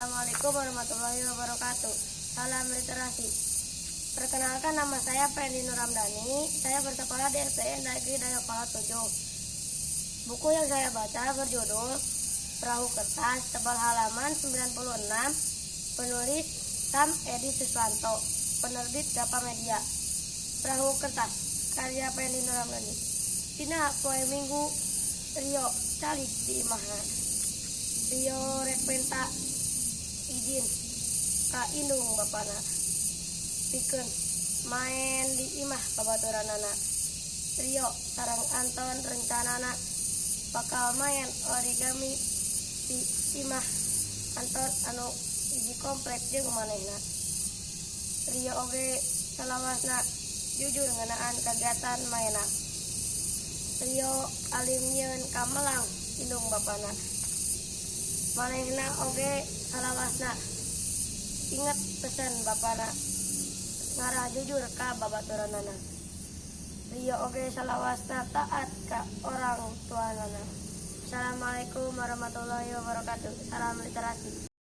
Assalamualaikum warahmatullahi wabarakatuh. Salam literasi. Perkenalkan, nama saya Fendi Nurramdani. Saya bersekolah di SDN Negeri Dayeuhkolot 7. Buku yang saya baca berjudul Perahu Kertas, tebal halaman 96, penulis Sam Edi Suswanto, penerbit Gapa Media. Perahu Kertas, karya Fendi Nurramdani. Dina poe Minggu, Rio calik di imahna. Rio rek menta izin ka indung bapana pikeun maen di imah babaturanana. Rio sareng Anton rencanana bakal maen origami di imah Anton anu hiji komplek jeung manehna. Rio oge salawasna jujur ngeunaan kagiatan maenna. Rio alim nyieun kamelang indung bapana. Manehna oge salawasna inget pesen bapana ngarah jujur ka babaturanana. Rio oge salawasna taat ka orang tuanana. Assalamualaikum warahmatullahi wabarakatuh. Salam literasi.